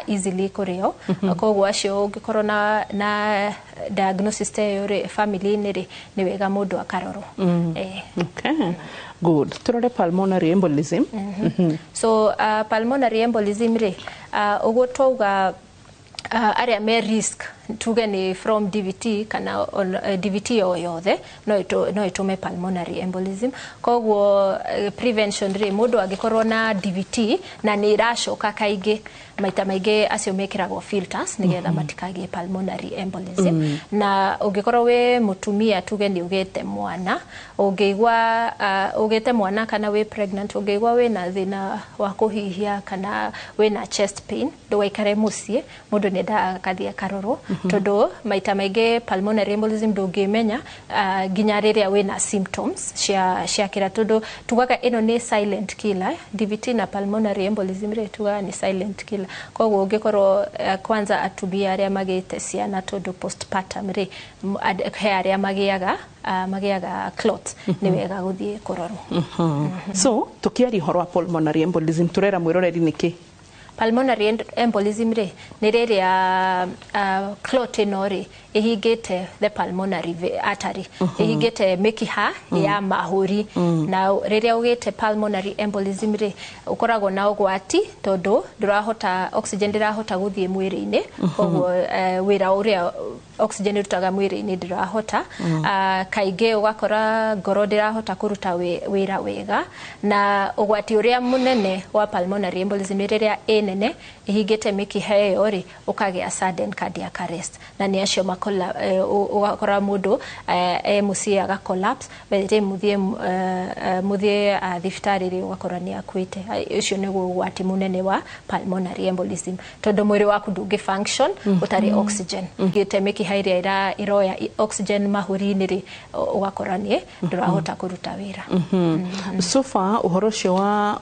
Easily kũrĩo. Koguo acio ũngĩkorwo na diagnosis ta ĩyo rĩ, family-inĩ rĩ, nĩ wega mũndũ akarorwo. Okay. Good. Turore pulmonary embolism. So pulmonary embolism rĩ, ũguo twauga arĩa me risk, tuge nĩ from DVT kana DVT o yothe no ĩtũme pulmonary embolism. Koguo prevention rĩ, mũndũ angĩkorwo na DVT na nĩ ĩracoka kaingĩ, maita maingĩ acio mekĩragwo filters nĩgetha matikagĩe pulmonary embolism. Na ũngĩkorwo wĩ mũtumia, tuge nĩ ũgĩte mwana, ũngĩigua ũgĩte mwana kana wĩ pregnant, ũngĩigua wĩna thĩna wa kũhihia kana wĩna chest pain, ndũgaikare mũciĩ. Mũndũ nĩ endaga akathiĩ akarorwo, tondũ maita maingĩ pulmonary embolism ndũngĩmenya nginya rĩrĩa wĩna symptoms cia kĩra, tondũ tugaga ĩno nĩ silent killer. DVT na pulmonary embolism rĩ, tugaga nĩ silent killer. Koguo ũngĩkorwo kwanza atumia arĩa magĩte ciana, tondũ postpartum rĩ, he arĩa magĩaga clot, nĩ wega gũthiĩ kũrorwo. So tukiaria ũhoro wa pulmonary embolism, turera mwĩroreri nĩkĩ? Pulmonary embolism rĩ, nĩ rĩrĩa clot ĩno rĩ ĩhingĩte the pulmonary artery, ĩhingĩte mĩkiha ya mahũri. Na rĩrĩa ũgĩte pulmonary embolism rĩ, ũkoragwo na ũgwati tondũ ndũrahota, oxygen ndĩrahota gũthiĩ mwĩrĩ-inĩ. Koguo wĩra ũrĩa oxygen ĩrutaga mwĩrĩ-inĩ ndĩrahota. Kaingĩ ũgakora ngoro ndĩrahota kũruta wĩra wega. Na ũgwati ũrĩa mũnene wa pulmonary embolism nĩ rĩrĩa ĩ nene ĩhingĩte mĩkiha ĩyo rĩ, ũkagĩa sudden cardiac arrest, na nĩ acio ũgakora mũndũ e mũciĩ aga collapse. By the time mũthiĩ thibitarĩ rĩ, ũgakora nĩ akuĩte. Ũcio nĩguo ũgwati mũnene wa pulmonary embolism, tondũ mwĩrĩ waku ndũngĩ function ũtarĩ oxygen. Gĩte mĩkiha ĩrĩa ĩroya oxygen mahũri-inĩ rĩ, ũgakora nĩ ndũrahota kũruta wĩra. So far ũhoro ũcio wa